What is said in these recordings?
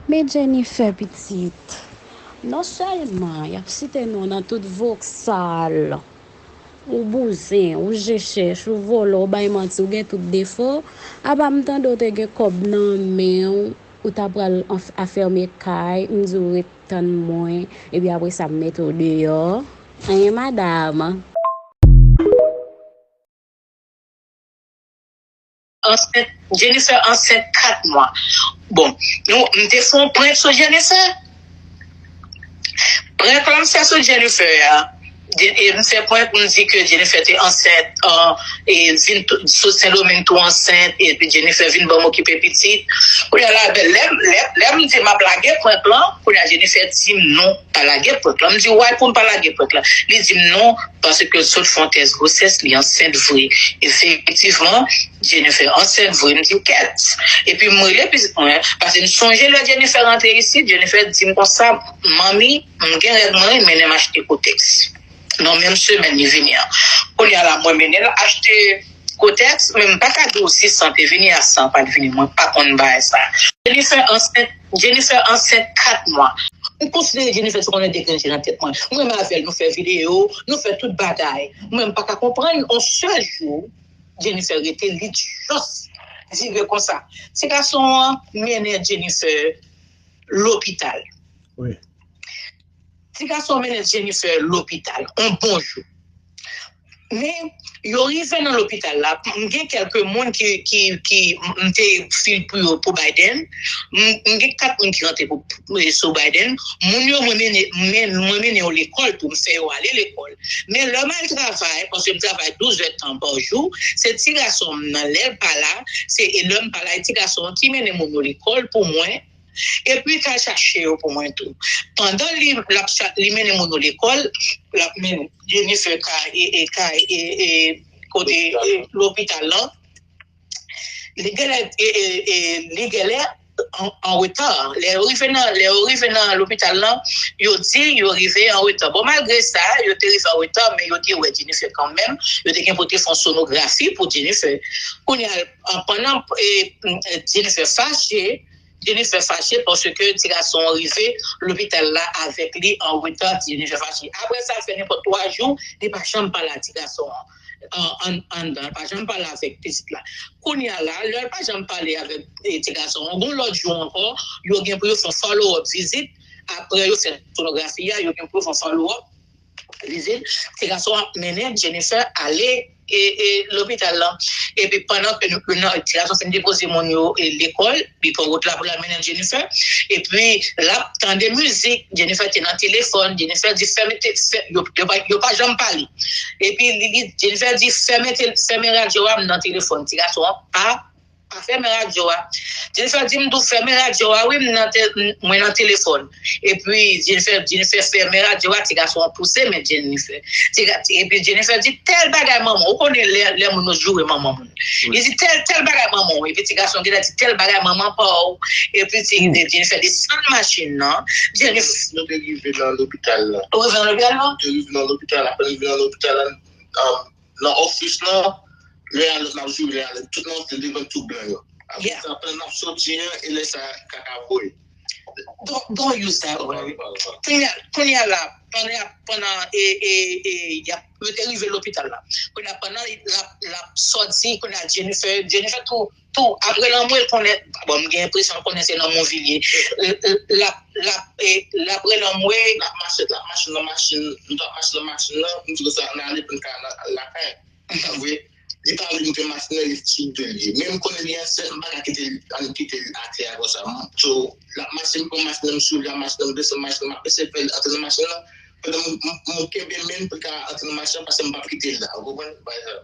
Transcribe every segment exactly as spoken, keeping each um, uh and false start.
Men Jennifer pitit, non sèlman y ap site non w nan tout voksal, ou bouzen, ou je chèch, ou vòlò, ou bay manti, ou gen tout defo. Apa m tande w te gen kòb nan men w, ou ta pral anf- afème kay, m di w ret tann mwen, epi apre sa m mete w deyò. Anyen madanm. Ansent, Jennifer ansent kat mwa. Bon, nou, m te fè yon prank sou Jennifer. Prank lan m fè sou Jennifer a. Je- e M fè prank, m di ke Jennifer te ansent, e, e vin tou- sot Sendomeng tou ansent, epi Jennifer vin ban m okipe pitit. Kounye a la, lè, lè, lè m di m ap lage prank lan, kounye a Jennifer di m non, pa lage prank lan. M di, why pou m pa lage prank lan? Li di m non, paske l sot fè yon tès gwosès, li ansent vre. Efektivman, Jennifer ansent vre. M di, kèt. Epi m rele pitit mwen, paske m sonje lè Jennifer rantre isit, Jennifer di m konsa, manmi, m gen règ mwen, mennen m achte kotèks. Nan menm semèn li vini an. Kounye a la, mwen mennen l achte kotèks, men m pa ka di w si san te vini a san pa t vini, mwen pa konn bagay sa. Jennifer ansent, Jennifer ansent kat mwa. M konsidere Jennifer, se konnen deklennche nan tèt mwen. Mwen menm avè l, nou fè videyo, nou fè tout bagay. Mwen, m pa ka konprann, yon sèl jou, Jennifer rete, li just rive konsa. Ti gason an mennen Jennifer lopital. Wi. Ti gason an mennen Jennifer lopital, yon bon jou. Men, yo rive nan lopital la, m gen kèlke moun ki, ki, ki m te fil pou yo pou Biden. M, m gen kat moun ki rantre pou, pou, sou Biden. Moun yo, mwen mennen, men, mwen mennen yo lekòl tou, m fè yo ale lekòl. Men lè m al travay, paske m travay douz èdtan pa jou, se ti gason m nan, lè l pa la, se e lè m pa la, e ti gason an ki mennen moun yo lekòl pou mwen. Epi k al chache yo pou mwen tou. Pandan li, l ap cha- li mennen moun yo lekòl, l ap mennen Jennifer kay, e, e, kay, e, e, kote, e, lopital lan, li genlè, e, e, e, li genlè an, an reta. Lè yo rive nan, lè yo rive nan lopital lan, yo di yo rive an reta. Bon, malgre sa, yo te rive an reta, men yo te wè Jennifer kanmenm. Yo te gen pou te fè yon sonografi pou Jennifer. Kounye a, pandan, e, Jennifer fache, Jennifer fache paske ti gason an rive lopital la avèk li an reta, Jennifer fache. Apre sa, fè nenpòt twa jou, li pa janm pale a ti gason an. An, an, anndan, li pa janm pale avèk pitit la. Kounye a la, lè l pa janm pale avèk, e, ti gason an, yon lòt jou ankò, yo gen pou yo fè yon follow up vizit. Apre yo fè sonografi a, yo gen pou yo fè yon follow up vizit. Ti gason an ap mennen Jennifer ale, e, e, lopital lan. Epi pandan ke nou, nou, ti gason fin depoze moun yo, e, lekòl, li pran wout la pou l al mennen Jennifer. Epi l ap tande mizik, Jennifer te nan telefòn, Jennifer di fèmen te, fè, yo, yo, pa, yo pa janm pale. Epi li, li, Jennifer di fèmen, te, fèmen radyo a, m nan telefòn. Ti gason an pa pa fèmen radyo a. Jennifer di m tou fèmen radyo a, wi, m nan te, m- mwen nan telefòn. Epi Jennifer, Jennifer fèmen radyo a, ti gason an pouse men Jennifer. Ti ga- ti- epi Jennifer di tèl bagay manman, ou konnen lè, lè moun yo joure manman moun. Li di tèl, tèl bagay manman w, epi ti gason genlè di tèl bagay manman pa w. Epi ti, Jennifer desann machin nan. Jennifer, Nou te rive nan lopital la. Ou rive nan lopital la? Nou te rive nan lopital, apre nou rive nan lopital la, um, nan ofis lan, lè a lòt n ap joure, lè a lòt, tout nan ofis devan tout blan yo. Apre sa, pandan n ap soti an, e lè sa kaka voye. Don't, don't use that word. Kounye a, kounye a la, pandan, pandan, e, e, e, y ap, yo te rive lopital la. Kounye a, pandan l ap, l ap sòti, kounye a, Jennifer, Jennifer tou, tou, apre lanmou, l konnen, bon, m gen enpresyon l konnen se nan Monvilye. L, l, l ap, l ap, e, l apre lanmou. L ap mache, l ap mache nan machin, nou t ap mache nan machin nan, m di konsa, ann ale pou n ka al lakay. Sa vre, li pa vle m pran machin nan, li sou de li. Men m konnen li ansent, m pa ka kite l, ann kite l atè a konsa. So, l ap mache, m pran machin nan, m sou li, l ap mache nan, m desann machin nan, m ap eseye fè l antre nan machin nan. Pandan m, m, m kenbe men l pou l ka antre nan machin nan, paske m p ap kite l la. Ou konprann? Bagay sa.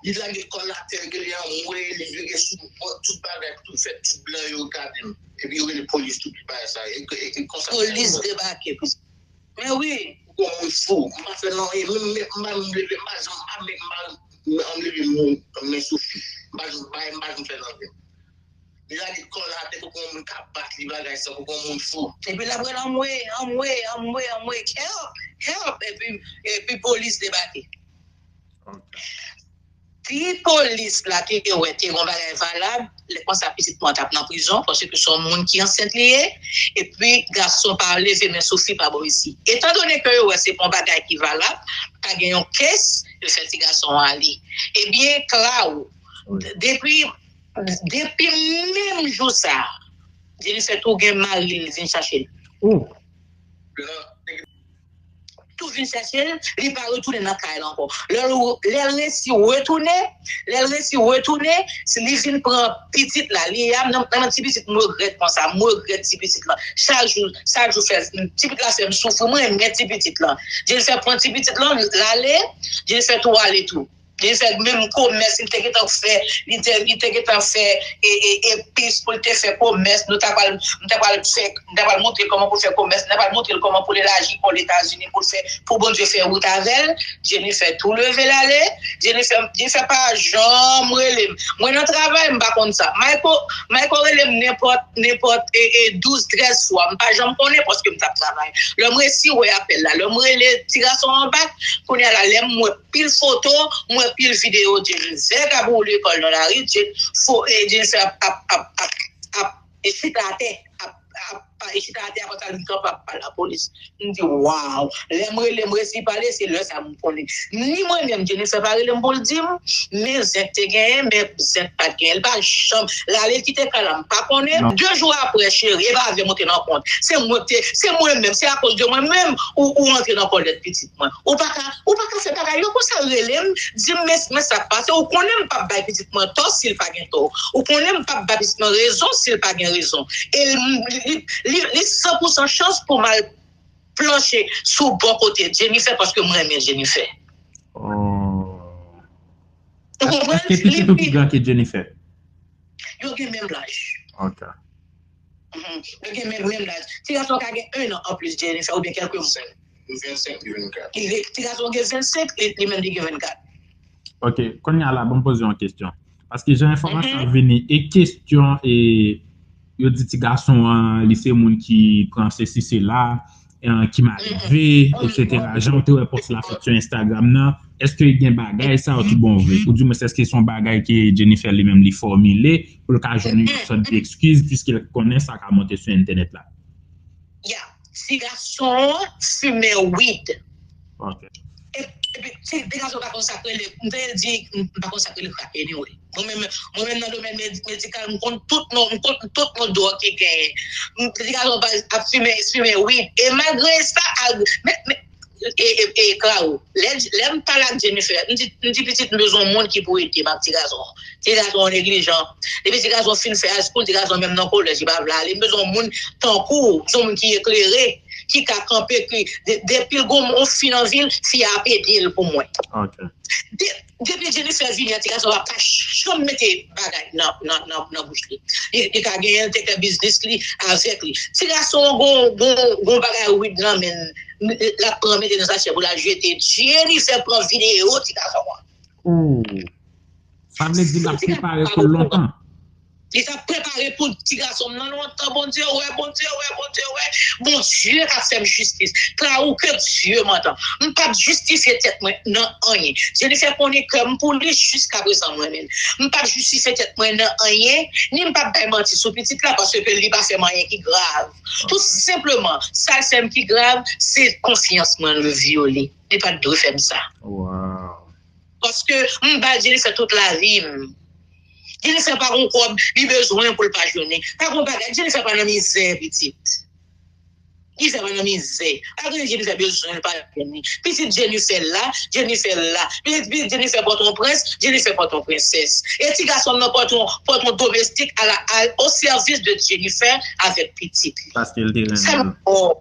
Li lage kò l atè, li anmwe, li vire sou bò, tout bagay, tout fè, tout blan yo gade m. Epi yo rele polis, tout bagay sa. E, e, e konsa. Polis debake. Men wi. Ou gon moun fou. M pa fè l anyen. Menm, menm, m pa menm leve, m pa janm, m pa menm, m pa janm leve men sou fi. M pa janm, m pa, m pa janm fè l anyen. Li lage kò l atè, tankou yon moun k ap bat li, bagay sa, tankou yon moun fou. Epi l ap rele anmwe, anmwe, anmwe, anmwe, help, help, epi, epi polis debake. Si polis la te wè te gen yon bagay valab, lè konsa pitit mwen t ap nan prizon, paske se yon moun ki ansent li ye, epi gason pa leve men sou fi pa bò isi. Etandone ke yo wè se pa yon bagay ki valab, pa gen yon kes, yo fè ti gason an ale. Ebyen, Claro, depi, depi menm jou sa, Jennifer tou gen mari l vin chache l. Tou vin chache l, li pa retounen nan kay la ankò. Lè l, lè l resi retounen, lè l resi retounen, se li vin pran pitit la. Li a, nan, nan ti pitit, m regrèt konsa, m regrèt ti pitit la. Chak jou, chak jou fè, ti pitit la fè m soufri, mwen renmen ti pitit la. Jennifer pran ti pitit la, l ale, Jennifer tou ale tou. Jennifer menm komès, li te gentan fè, li te, li te gentan fè e, e, epis pou l te fè komès. Nou ta pral, m ta pral fè, m ta pral montre l kòman pou l fè komès, m ta pral montre l kòman pou l elaji Oletazini pou l fè, pou Bondye fè wout avè l. Jennifer tou leve l ale. Jennifer, Jennifer pa janm rele m. Mwen nan travay, m pa konn sa. Michael, Michael rele m nenpòt, nenpòt e, e douz, trèz fwa. M pa janm konnen paske m t ap travay. Lè m resi wè apèl la, lè m rele ti gason an bak, kounye a la, lè m wè pil foto, m wè pil videyo Jennifer k ap woule kò l nan lari, Jen-, fo, e, Jennifer ap, ap, ap, ap, ap, e chita atè, ap, ap, e chita atè, apre sa, li kanpe ap pale lapolis. M di, waw! Lè m rele, m resi pale, se lè sa m konnen. Ni mwen menm, Jennifer pa rele m pou l di m, men zen te genyen, men zen pa t genyen. Li pa janm, l ale kite kay la, m pa konnen. De jou apre, cheri, e pa avè m ou te nan kont. Se mwen ki te, se mwen menm, se akoz de mwen menm ou, ou antre nan kòlèt pitit mwen. Ou pa ka, ou pa ka fè bagay yo konsa, rele m, di m, men, men sa k pase. Ou konnen m p ap bay pitit mwen tò si l pa gen tò. Ou konnen m p ap bay pitit mwen rezon si l pa gen rezon. E li, li, li, li san pou san chans pou m al planche sou bò kote Jennifer paske m renmen Jennifer. Oh. Ou konprann? Èske pitit ou pi gran ke Jennifer? Yo gen menm laj. Ok. Mhm. Yo gen menm, menm laj. Ti gason ka gen un an anplis Jennifer oubyen kèlke mwa. Vennsenk, li vennkat. Li gen, ti gason gen vennsenk, li, li menm li gen vennkat. Ok, kounye a la, ban m poze yon kesyon. Paske jan enfòmasyon ap vini, e kesyon, e yo di ti gason an, li se moun ki pran sesi sela, e, ki malelve, etsetera. Jan w te wè pòs la fèt sou Instagram nan, èske gen bagay sa yo tout bon vre? Oudimwens, èske se yon bagay ke Jennifer li menm li fòmile pou l ka jwenn yon sòt de ekskiz, piske l konnen sa ka monte sou entènèt la? Ya, ti gason an fimen wid. Ok. E, epi, ti, ti gason pa konn sa k rele, m te di, m pa konn sa k rele crack anyway. Mwen menm, mwen menm nan domèn medi-, medikal, m konn tout non, m konn tout non dwòg ki genyen. M, ti gason pa ap fimen, fimen wid. E malgre sa, al, men, men, e, e, e, Claro, lè, lè m pale ak Jennifer, m di, m di pitit m bezwen yon moun ki pou ede m ak ti gason an. Ti gason an neglijan. Depi ti gason fin fè high school, ti gason menm nan kolèj, li pa vle ale. M bezwen yon moun tankou w, m bezwen yon moun ki eklere, ki ka kanpe, ki, de, depi l gon yon fi nan vi l, fi a ap ede l pou mwen. Ok. De, depi Jennifer vini an, ti gason pa, pa janm mete bagay nan, nan, nan, nan bouch li. Li, li ka genyen, l te fè biznis li avèk li. Ti gason an gon, gon, gon bagay wid nan men l, l ap pran mete nan sachè pou l al jete. Jennifer pran videyo ti gason an. Ooh. Sa vle di l ap prepare pou l lontan. Li t ap prepare pou ti gason m nan lontan. Bondye wè, Bondye wè, Bondye wè. Bondye ap fè m jistis. Claro, que Dieu m'entend. M p ap jistifye tèt mwen nan anyen. Jennifer konnen kè m pou li jiskaprezan m renmen l. M p ap jistifye tèt mwen nan anyen, ni m p ap bay manti sou pitit la paske li pa fè m anyen ki grav. Tou senpleman, sa l fè m ki grav, se konfyans mwen l vyole. Li pa t dwe fè m sa. Wow. Paske m ba Jennifer tout lavi m. Jennifer pa gon kòb, li bezwen pou l pa jwenn li. Pa gon bagay, Jennifer pa nan mizè, pitit. Jennifer pa nan mizè. Pa gen Jennifer bezwen, li pa jwenn li. Pitit Jennifer la, Jennifer la. Pitit, pitit Jennifer Pòtoprens, Jennifer Pòtoprensès. E ti gason m nan Pòto, Pòto domestik à la, à, au service de Jennifer avèk pitit li. Paske l te renmen l.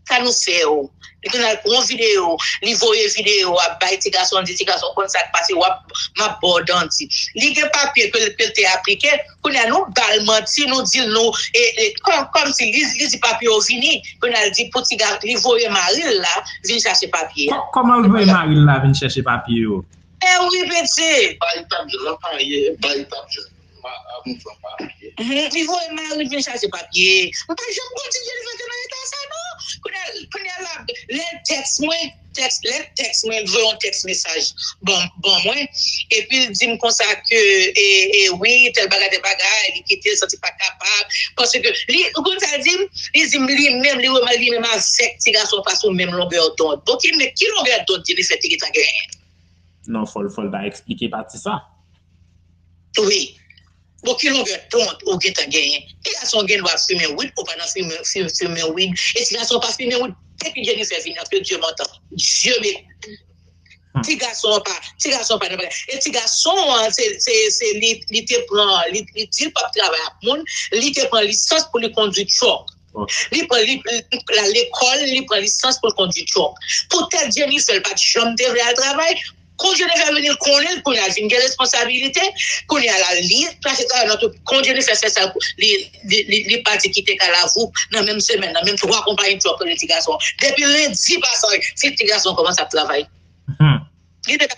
Sa nou fè yo? Li konn al pran videyo, li voye videyo, ap bay ti gason, di ti gason konn sa k pase, w ap, m ap ba w danti. Li gen papye ke l, ke l te aplike, kounye a nou ba l manti, nou di l nou, e, e, kòm, kòmsi li, li di papye yo vini, kounye a l di pou ti gason, li voye mari l la vin chache papye a. Kò-, kòman l voye mari l la vin chèche papye yo? E wi, pitit. Bay t ap jwenn, anpaye, bay t ap jwenn. Ma, a, m fè papye. Mhm, li voye mari l vin chache papye. M pa janm konn si Jennifer te nan eta sa, non. Kounye Kounye a la, lè l tèks mwen, tèks, lè l tèks mwen, l voye yon tèks mesaj ban, ban mwen, epi l di m konsa ke, e, e, wi, tèl bagay, tèl bagay, li kite l, santi pa kapab, paske li, ou konn sa l di m? Li di m li menm, li wè li menm avèk ti gason pa sou menm longè dond. Bon, ki, men ki longè dond Jennifer te gentan genyen? Non, fò l, fò l ta eksplike pati sa. Wi. Bon, ki longè dond ou gentan genyen? Ti gason gen dwa fimen wid, ou pa nan fimen, fimen, fimen wid. E ti gason pa fimen wid. Depi Jennifer vini an, ke Dye montan. Dye me. Ti gason an pa, ti gason an pa nan bagay. E ti gason an, se, se, se li, li te pran, li, li di l p ap travay ak moun, li te pran lisans pou li kondui truck. Li pran, li, li al lekòl, li pran lisans pou l kondui truck. Poutèt Jennifer pa t janm te vle al travay, kon Jennifer vini, l konnen l kounye a vin gen responsabilite, kounye a la li chache travay nan tout, kon Jennifer fè sa, li, li, li, li pati kite Kalavou nan menm semèn nan, menm twa konpayi truck pou ti gason. Depi lendi pase, ti, ti gason kòmanse ap travay. Li te ka